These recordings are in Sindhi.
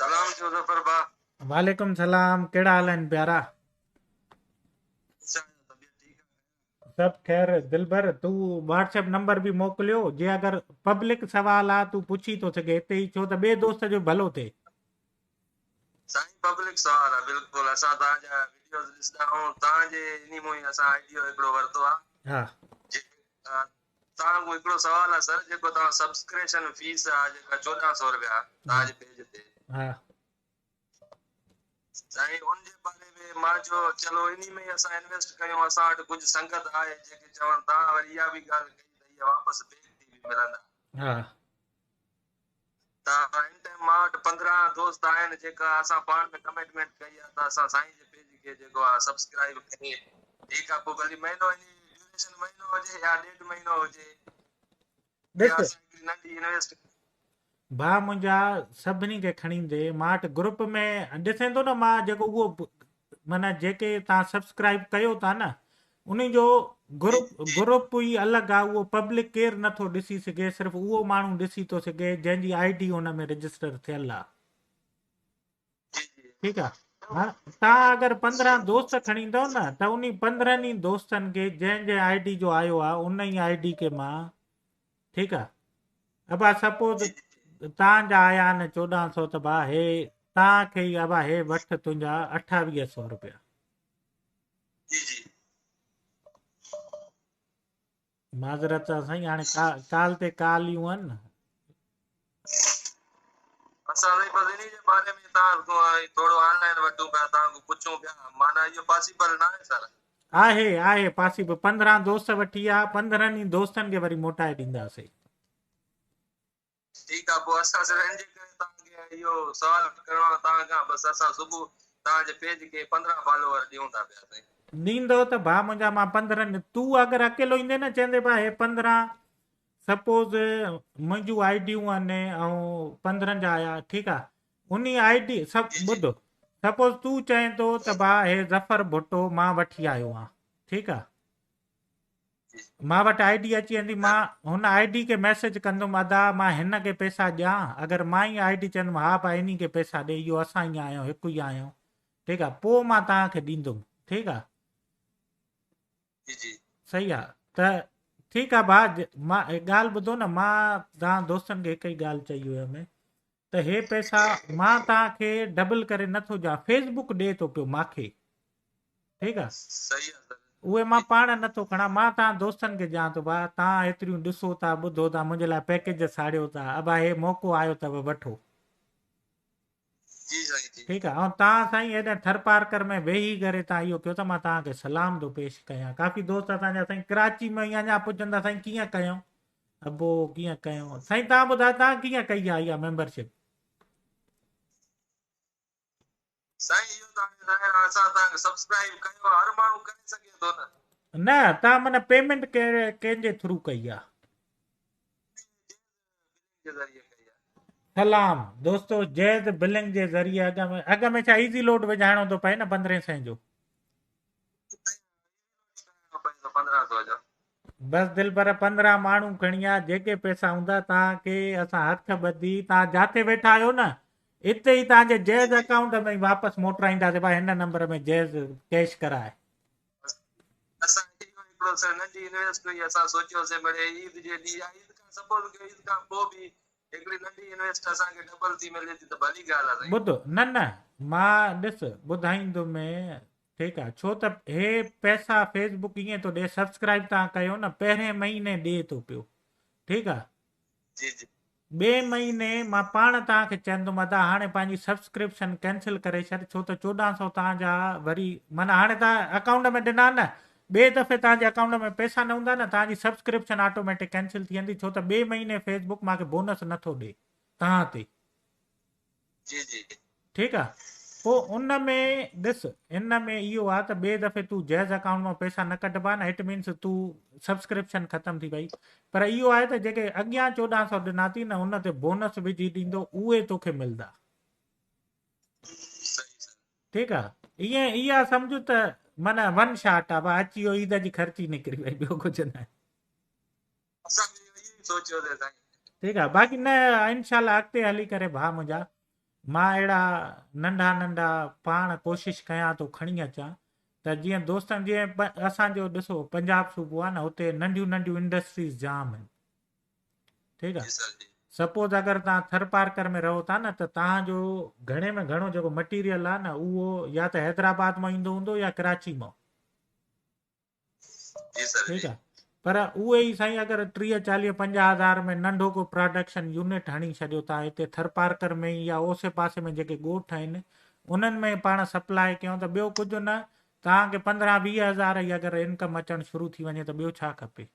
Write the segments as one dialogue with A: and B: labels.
A: سلام ٿيو ظفر ڀاء.
B: وعليڪم سلام ڪهڙا حال آهن پيارا؟ سڀ خير دلبر تو واٽس ايپ نمبر به موڪليو جي اگر پبلڪ سوال آ تو پڇي ٿو سگهي هتي ئي ڇو ته ٻئي دوست جو ڀلو ٿئي.
A: سائين پبلڪ سوال آ بلڪل اسان توهان جا وڊيوز ڏسندا آهيون توهان جي انهي مون ئي اسان آئيڊيو هڪڙو ورتو آ
B: ها.
A: توهان کان هڪڙو سوال آ سر جيڪو توهان سبسڪريشن فيس آ جيڪا چوڏهن سو روپيا توهان جي پيج تي
B: ها.
A: سائين ان جي باري ۾ مان چيو چلو انهي ۾ ئي اسان انويسٽ ڪيون اسان وٽ ڪجهه سنگت آهي جيڪي چون توهان وري اها به ڳالهه ڪئي ته اهي واپس بيڪ ٿي به ملندا.
B: ها.
A: ته هن ٽائيم مان وٽ 15 دوست آهن جيڪا اسان پاڻ ۾ ڪمٽمينٽ ڪئي آهي ته اسان سائين جي پيج کي جيڪو آهي سبسڪرائيب ڪري ٺيڪ آهي پوء ڀلي مهينو ان جي ڊيوريشن مهينو هجي يا ڏيڍ مهينو هجي يا
B: ڏس
A: اسان هڪڙي ننڍي انويسٽ
B: ڀاء منهنجا سڀني کي کڻي the مان وٽ گروپ ۾ ڏسين ٿو نه مان جيڪو اهو معنيٰ جيڪي توهان سبسڪرائب ڪيو ٿا نه انهي جو گروپ گروپ ئي الڳ آ اهو پبلڪ ڪير نٿو ڏسي سگهي صرف اهو ماڻهو ڏسي ٿو سگهي جنهن جي I D ان ۾ رجسٽر ٿيل آ ٺيڪ آ ها توهان اگر 15 دوست کڻي ايندو نه ته انهي 15 ئي دوستن کي جنهن جنهن I D جو آيو آ ان ئي I D کي مان ٺيڪ آ ابا سپوز تان جا آيا آهن 1400 ته با هي تان کي ئي ابا هي وٺ تنهنجا 2800 روپيا.
A: جي جي.
B: معذرت سان سائين هاڻي ڪال تي ڪاليون آهن.
A: اسان سائين بس انهي جي باري ۾ تان کان ٿورو آن لائن وٺون پيا تان کان پڇون پيا معنيٰ اهو پاسيبل ناهي سر.
B: آهي آهي پاسيبل 15 دوست وٺي آ 15 ئي دوستن کي وري موٽائي ڏينداسي.
A: ٺيڪ آ پوء اسان صرف ان جي ڪري توهان کي اهو سوال ڪرڻو آ توهان کان بس اسان صبح توهان جي پيج کي 15 فالوور ڏيون ٿا پيا سائين.
B: ڏيندو ته ڀاء منهنجا مان 15 تون اگر اڪيلو ايندين نه چوندين ڀاء هي 15 سپوز منهنجون آئي ڊيون آهن ۽ 15 جا آيا ٺيڪ آ انهي I D سڀ ٻڌ سپوز تون چئين ٿو ته ڀاء هي ظفر ڀٽو مان وٺي آيو آهيان ٺيڪ آ مان وٽ I D اچي ويندي مان هن I D کي ميسيج ڪندم ادا مان هن کي پيسا ڏيان اگر مان ئي I D چوندم ها ڀاء انهي کي پيسا ڏي اهو اسان ئي آهيون هڪ ئي آهيون ٺيڪ آ پوء مان توهان کي ڏيندم ٺيڪ آ.
A: جي جي.
B: صحيح آ ته ٺيڪ آ ڀاء مان ڳالهه ٻڌو نه مان توهان دوستن کي هڪ ئي ڳالهه چئي هيم ته هي پئسا مان توهان کي ڊبل ڪري نه ٿو ڏيان فيسبوڪ ڏي ٿو پيو ماکي ٺيڪ آ
A: صحيح آ سر
B: اهي مان پاڻ نه ٿو کڻان مان توهان دوستن کي ڏيان ٿو ڀاء توهان ايتريون ڏسو ٿا ٻڌو ٿا منهنجي لاء پيڪيج ساڙيو ٿا ابا هي موقعو آيو اٿو وٺو
A: جي سائين جي.
B: ٺيڪ آ ۽ توهان سائين هيڏانهن ٿرپارڪر ۾ ويهي ڪري توهان اهو ڪيو ته مان توهان کي سلام ٿو پيش ڪيان ڪافي دوست اسان جا سائين ڪراچي ۾ ئي اڃا پڇن ٿا سائين ڪيئن ڪيون ابو ڪيئن ڪيون سائين توهان ٻڌايو توهان ڪيئن ڪئي آ اها ميمبرشپ.
A: سائين اهو ته هاڻي ظاهر آ اسان توهان کي سبسڪرائيب ڪيو آ هر ماڻهو ڪري سگهي ٿو نه.
B: نه توهان معنيٰ پيمينٽ ڪنهن جي ٿرو ڪئي آ.
A: جي ذريعي ڪئي آ.
B: سلام دوستو جيز بلنگ جي ذريعي اڳ ۾ اڳ ۾ ڇا ايزي لوڊ وجهائڻو ٿو پئي نه پندرهين سئين جو. بس دلبر 15 ماڻهو کڻي آ جيڪي پئسا هوندا توهان کي اسان هٿ ٻڌي توهان جاٿي ويٺا آهيو نه اتي ئي توهان جي جيز اڪائونٽ ۾ ئي واپس موٽرائينداسين ڀاء هن نمبر ۾ جيز ڪيش ڪرائي.
A: اسان اهو هڪڙو سر ننڍي انويسٽ هئي اسان سوچيوسي مڙئي عيد جي ڏينهن يا عيد کان سپوز ڪيو عيد کان پوء به هڪڙي ننڍي انويسٽ اسان کي ڊبل ٿي ملي ٿي ته ڀلي ڳالهه آ سائين.
B: ٻڌ نه نه مان ڏس ٻڌائيندومين ٺيڪ آ ڇو ته هي پئسا فيس بڪ ائين ٿو ڏي سبسڪرائب توهان ڪيو نه پهرين مهيني ڏي ٿو پيو ٺيڪ آ
A: جي جي.
B: ٻئي مهيني مان پاڻ توهان کي چوندم ادا هاڻي پنهنجي سبسڪرپشن ڪينسل ڪري ڇڏ ڇو ته 14 سو توهان جا وري معنيٰ هاڻي توهان اڪائونٽ ۾ ڏنا نه ٻئي دفعي توهان جي اڪائونٽ ۾ پئسا نه هوندا نه توهان جي سبسڪرپشن آٽوميٽڪ ڪينسل ٿي ويندي ڇو ته ٻئي مهيني فيس بڪ مان کي بونس نٿو ڏي توهان تي.
A: جي جي.
B: ٺيڪ آ پو ان ۾ ڏس ان ۾ اهو آ ته ٻئي دفعي تون جيز اڪائونٽ مان پئسا نه ڪڍبا نه it means تون سبسڪرپشن ختم ٿي وئي پر اهو آهي ته جيڪي اڳيان 14 سو ڏنا ٿي نه ان تي بونس وجهي ڏيندو اهي توکي ملدا. ٺيڪ آ ائين اها سمجهه ته معنيٰ ون شاٽ آ ڀا اچي ويو عيد جي خرچي نڪري وئي ٻيو ڪجهه نه.
A: اسان به اهو ئي سوچيو سي سائين.
B: ٺيڪ آ باقي نه انشاء الله اڳتي هلي ڪري ڀاء منهنجا مان اهڙا ننڍا ننڍا پاڻ ڪوشش ڪيان ٿو کڻي اچان ته جيئن دوستن جيئن اسان جو ڏسو پنجاب صوبو آهي نه هتي ننڍيون ننڍيون انڊسٽريز جام آهن ٺيڪ آهي سپوز اگر توهان ٿر پارڪر ۾ رهو ٿا نه ته توهان جو گهڻي ۾ گهڻو جيڪو مٽيريل آهي نه اهو يا ته حيدرآباد مان ايندو هوندو يا ڪراچي مان.
A: جي سر
B: ٺيڪ آهي پر اهي ئي سائين اگر 30 40 50 هزار ۾ ننڍو ڪو پراڊڪشن يونٽ هڻي ڇڏيو ٿا هتي ٿر پارڪر ۾ ئي يا اوسي پاسي ۾ جيڪي ڳوٺ آهن انهن ۾ پاڻ سپلاء ڪيون ته ٻيو ڪجهه نه توهان کي 15 20 هزار ئي اگر انڪم اچڻ شروع ٿي وڃي ته ٻيو ڇا کپي.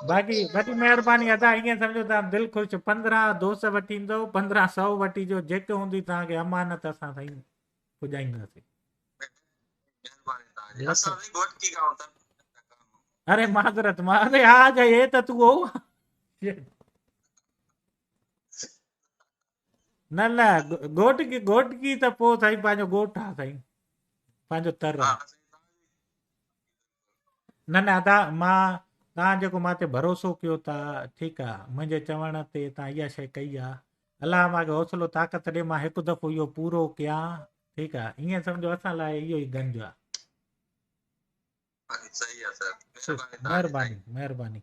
B: باقي وڏي مهرباني ادا ائين سمجهو توهان دل خوش 15 دوست وٺي ايندو 15 سو وٺي جو جيڪي هوندي توهان کي امانت اسان سائين پڄائينداسين. اري معذرت مان اري ها جا هي ته تون هو نه نه گهوٽڪي گهوٽڪي ته پوء سائين پنهنجو ڳوٺ آ سائين پنهنجو تر آ نه نه ادا مان توهان جيڪو مان تي ڀروسو ڪيو ٿا ٺيڪ آ منهنجي چوڻ تي توهان اها شي ڪئي آ الله مان کي حوصلو طاقت ڏي مان هڪ دفعو اهو پورو ڪيان ٺيڪ آ ائين سمجهو اسان لاء اهو ئي گنج آ
A: صحيح آ سر
B: مهرباني مهرباني.